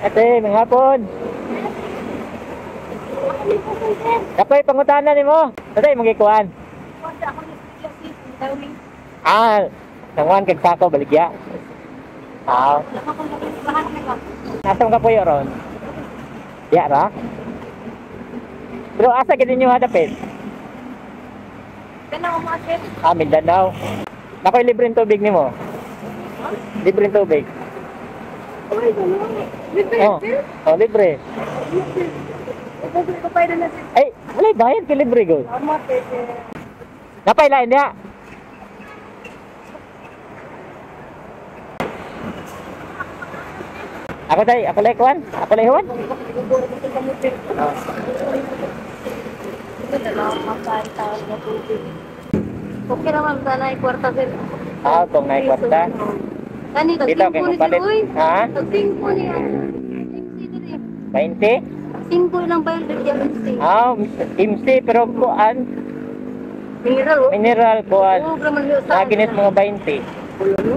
Ate, mga hapon. Kapoy, pangutana nimo. Ate, imong gikuan. Ah, nanguan kag sako baligya. Ah. Asa man ka puyo ron? Ya ra. Pero asa gid ninyo hadapit? Kanang mga sir. Ah, Mindanao. Nakoy libreng tubig nimo. Libreng tubig. Uy, gano'n. Libre, Oh. sir. Oh, libre. Libre ko pa na sir. Ay, walay bayad kay libre gud. Salamat, sir. Napay lain diha. Ako tay, ako lay kuan, ako lay huwan. Oh. Okay naman sana ay kwarta sir. Ah, kung naay kwarta. Kani Dito kay tag-singko ni sir palit. uy. Ha? Tag-singko niya. MC diri. 20? Singko lang bayad diri MC. Ah, MC pero kuan, Mineral oh. mineral kuan. Oo, graman niyo sa. Lagi nit mga 20. Ano?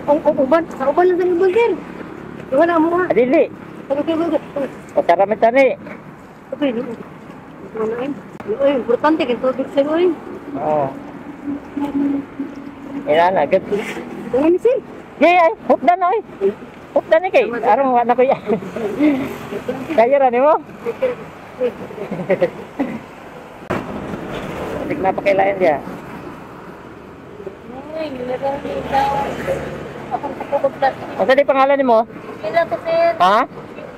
Ang uban, sa uban lang sa uban sir. Wala mo ah. Adili. Okay, okay, okay. O tara man tani. Okay, no. Ano ay? Uy, importante kay tubig sir uy. Oo. Ina na, good. Ano ni sir? Yay, ay, hupdan na oy. Hupdan ni kay. Aron wa na ko ya. Kaya ra nimo? Tignan pa kay lain diya. Uy, mineral ni daw. Akong takubog. Unsa di pangalan nimo? Sila to sir. Ha?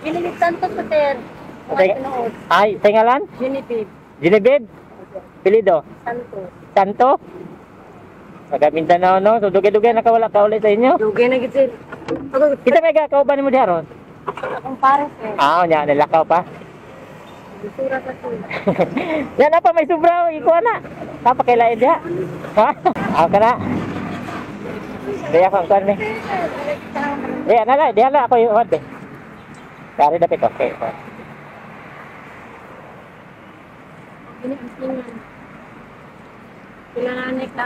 Genevieve Santos to sir. Okay. Ay, sa ngalan? Genevieve Genevieve? Pilido? Santos. Santo? Taga Mindanao, no? So, dugay-dugay nakawala ka ulit sa inyo. Dugay na gid sir. Ako Kita may kauban mo diha ron? akong pare sir. Ah, nya nilakaw pa. Sura sa sir. Yan na pa may sobra, ikuha na. Papakailain diha. Ha? Ah, kana. Diya ko ang kuan ni. Diya na lang, diya na ako yung kuan. Dari dapit, okay. Ini ang tingan. Kailangan ka.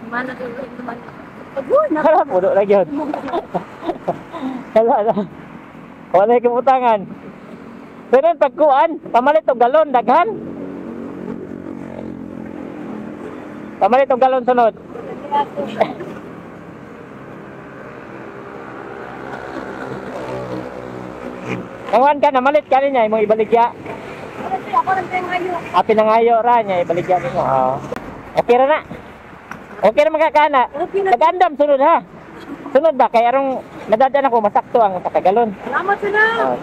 Mana ko naman. Pagod na. Hala, puno lang yun. Hala, hala. Wala yung utangan. Pero pagkuan, pamalit og galon, daghan. Pamalit og galon sunod. Nanguan ka, namalit ka rin niya, imong ibaligya. Ako rin pinangayo. Ah, pinangayo ra niya, ibaligya nimo. Oo. Okay ra na. Okay ra makakana. Okay na. Pag-andam, sunod ha. Sunod ba? Kaya arong nadadaan ako, masakto ang sakagalon. Salamat sila. Oh.